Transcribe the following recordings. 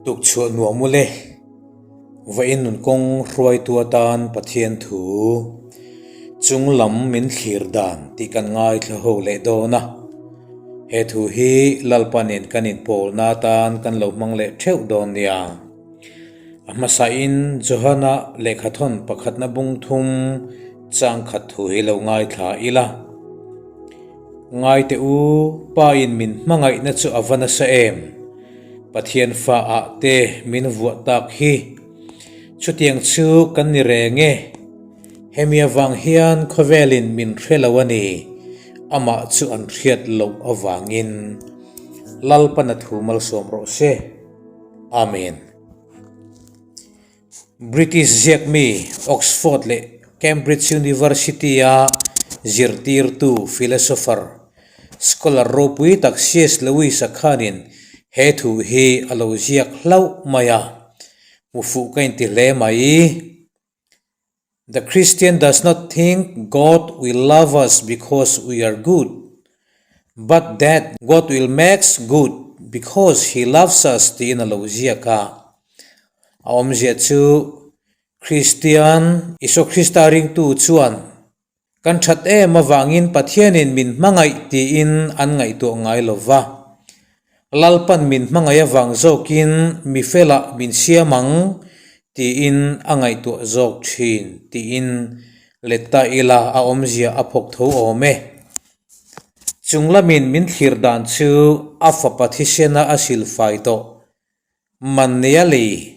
Tukchhuah nuam ule, vawiin nun kawng hruaitu atan Pathian thu chung lam min thlir dan tih kan ngaithla ho leh dawn a. He thu hi Lalpa nen kan inpawlna atan kan lo hmang leh theuh dawn nia. A hmasain Johana lehkhathawn pakhatna bung thum changkhat thu hi lo ngaithla ila. Ngai teh u, Pa in min hmangaihna chu a va nasa em? Pathian fa ah te min vuah tak hi. Chutiang chu kan ni reng e. Hemi avang hian khawvelin min hre lo a ni, amah chu an hriat loh avangin. Lalpana thu malsawm rawh se. Amen. British ziakmi Oxford leh Cambridge University-a zirtirtu philosopher, scholar ropui tak CS Lewis-a khanin he thu hi a lo ziak hlauh mai a, hmu fuh ka inti hle mai. The Christian does not think God will love us because we are good, but that God will make us good because he loves us tiin a lo ziak a. A awmzia chu Kristian, Isua Krista ringtu chuan kan that em avangin Pathianin min hmangaih tiin an ngaihtuah ngai lo va. Lalpan min hmangaih avang zawkin mi felah min siam ang tiin a ngaihtuah zawk thin tiin let ta ila a awmzia a phawk tho awm e. Chung lamin min thlir dan chu a fapa thisena a silfai tawh man neia lei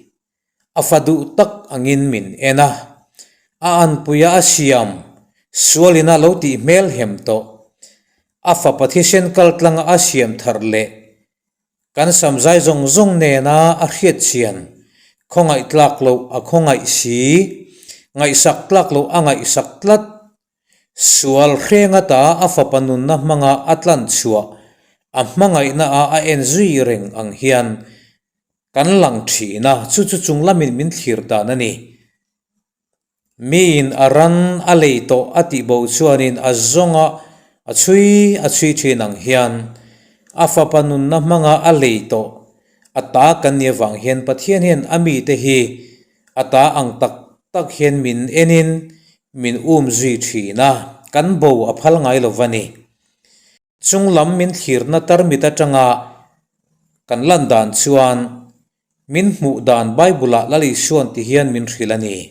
a fa duh tak angin min en a, a anpuia a siam sualina lo tih hmel hem tawh. A fapa thisen kal tlanga a siam thar leh kan samzai zawng zawng nena a hriat chian khawngaih tlak loh a khawngaih si, ngaihsak tlak loh a ngaihsak tlat. Sual hreng ata a fapa nunna hmanga a tlan chhuah a hmangaihna a a en zui reng ang hian Kan lang thin a, chu chu chung lamin min thlir dan a ni. Miin a ran a lei tawh a tih bo chuanin a zawnga a chhui a chhui thin ang hian a fapa nunna hmanga a lei tawh a ta kan nih avang hian Pathian hian a mite hi a ta ang tak tak hian min enin min um zui thin a, kan bo a phal ngai lo va ni. Chung lam min thlirna tarmit atanga kan lan dan chuan min hmuh dan Bible-ah Lal Isuan ti hian min hrilh a ni.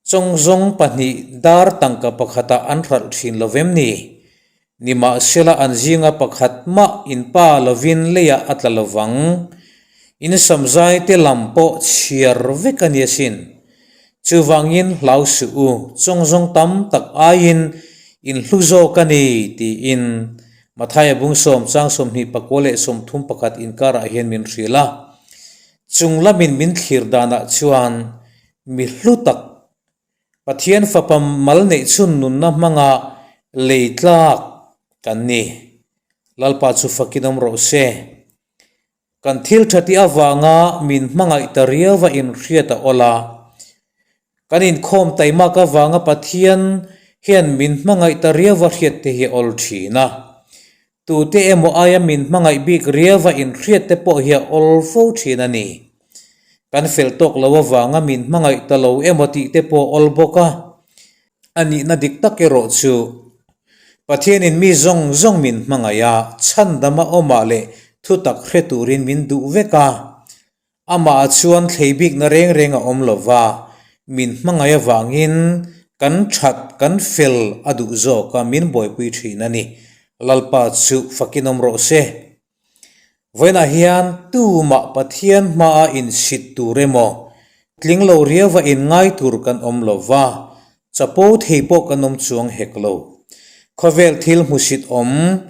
Chawngzawng pahnih dar tangka pakhatah an hralh thin lo vem ni? Nimahsela an zinga pakhat mah in pa lovin leiah a tla lo vang. In samzai te lam pawh chhiar vek a ni asin. Chuvangin hlau suh u, chawngzawng tam tak aiin in hlu zawk a ni, tiin Mathaia bung sawm chang 24 leh 31 inkarah hian min hrilh a. Chung lamin min thlir danah chuan mi hlu tak, Pathian Fapa mal neih chhun nunna hmanga lei tlak kan ni. Lalpa chu fakin awm rawh se. Kan thil tha tih avanga min hmangaih ta riau a inhriat a awl a. Kan inkhawm taimak avanga Pathian hian min hmangaih ta riau a hriat te hi a awl thin a. Tute emaw aia min hmangaih bik riau a inhriat te pawh hi a awl fo thin a ni. Kan fel tawk lo avanga min hmangaih ta lo emaw tih te pawh a awl bawk a. A nihna dik tak erawh chu Pathianin mi zawng zawng min hmangaih a, chhandama awmah leh thutak hre turin min duh vek a. Amah chuan thlei bikna reng reng a awm lo va, min hmangaih avangin kan that kan fel a duh zawk a, min buaipui thin a ni. Lalpa chu fakin awm rawh se. Vawiinah hian tumah Pathian hmaa insit tur emaw, tling lo riauva inngai tur kan awm lo va, chapo thei pawh kan awm chuang hek lo. Khawvel thil hmusit awm,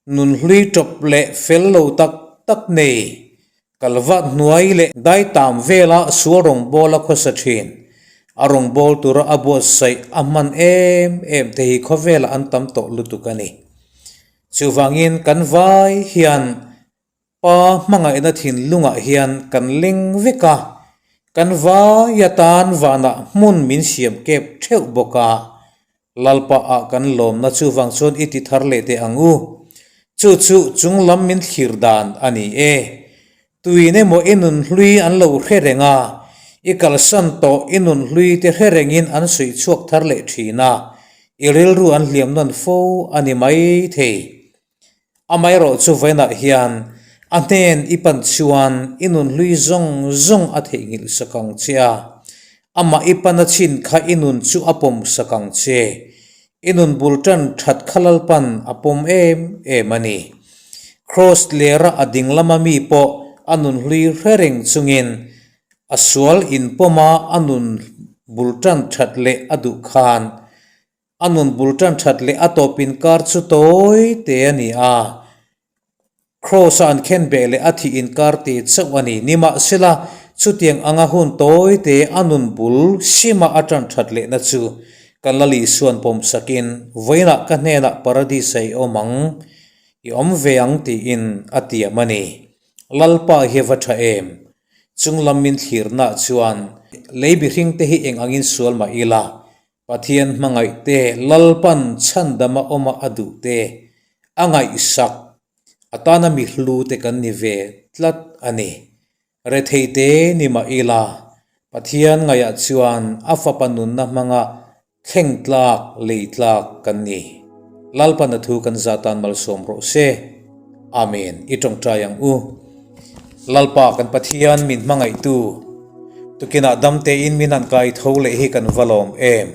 nunhlui tawp leh fel lo tak tak nei, kalvat hnuai leh daitam vela sual rawngbawla khawsa thin, a rawngbâwl tura a buatsaih a hman em em te hi khawvelah an tam tawh lutuk a ni. Chuvangin kan vai hian Pa hmangaihna thinlungah hian kan leng vek a, kan vai atan vanah hmun min siam kep theuh bawk a, Lalpa ah kan lawmna chuvang chuan i ti thar leh teh ang u. Chu chu chunglam min thlir dan a ni e. Tuin emaw i nun hlui an lo hre reng a, i kalsan tawh i nun hlui te hre rengin an suih chhuak thar leh thin a, i rilru an hliam nawn fo a ni mai thei. Amaherawh chu vawiinah hian a hnen i pan chuan i nun hlui zawng zawng a theihnghilh sak ang che a, amah i pan a chhin kha i nun chu a pawm sak ang che. I nun bul tan that kha Lalpan a pawm em em a ni. Kraws lera a ding lama mi pawh a nun hlui hre reng chungin a sual inpawma a nun bul tan that leh a duh khan A nun bul tan that leh a tawp inkar chu tawi te a ni a, Kraws-a an khen beh leh a thih inkar te chauh a ni. Nimahsela, chutiang anga hun tawi te a nun bul sima a tan that lehna chu kan la Lisuan pawm sakin, Vawiinah ka hnenah Paradis-a i awm ang, i awm ve ang tiin a tiam a ni. Lalpa hi a va tha em? Chung lam min thlirnaah chuan lei mihringte hi eng angin sual mah ila, Pathian hmangaih te, Lalpan chhandama awma a duh te, a ngaihsak atana mi hlu te kan ni ve tlat a ni. Rethei te ni mah ila, Pathian ngaihah chuan a fapa nunna hmanga thleng tlak, lei tlak kan ni. Lalpan a thu kan za tan malsawm rawh se. Amen. I tawngtai ang u. Lalpa kan Pathian min hmangaihtu, tukinah dam tein min han kai tho leh hi kan va lawm em?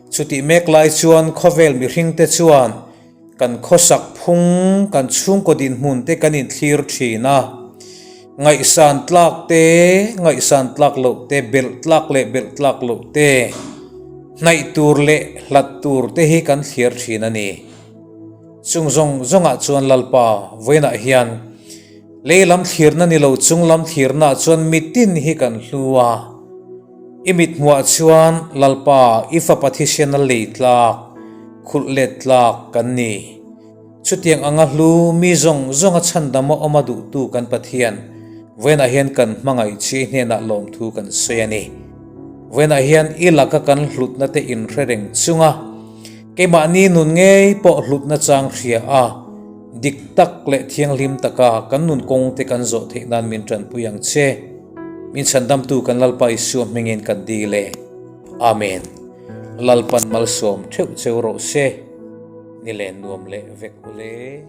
Chutih mek lai chuan khawvel mihringte chuan kan khawsak phung, kan chhungkaw dinhmun te kan inthlir thin a. Ngaihsan tlak te, ngaihsan tlak loh te, belh tlak leh belh tlak loh te, hnaih tur leh hlat tur te hi kan thlir thin a ni. Chung zawng zawngah chuan Lalpa vawiinah hian lei lam thlirna ni lo chung lam thlirnaah chuan mitin hi kan hlu a. I mit hmuah chuan Lalpa i fapa thisena lei tlak, khulh let tlak kan ni. Chutiang anga hlu mi zawng zawnga chhandama awma duhtu kan Pathian vawiinah hian kan hmangaih chi hnenah lawmthu kan sawi a ni. Vawiinah hian i laka kan hlutna te inhre reng chunga Keimahni nun ngei pawh hlutna chang hria a, dik tak leh thianghlim taka kan nun kawngte kan zawh theih nan min tanpui ang che. Min chhandamtu kan Lalpa Isua hmingin kan dil e. Amen. Lalpan malsawm theuh cheu rawh se. Ni len nuam leh vek ule.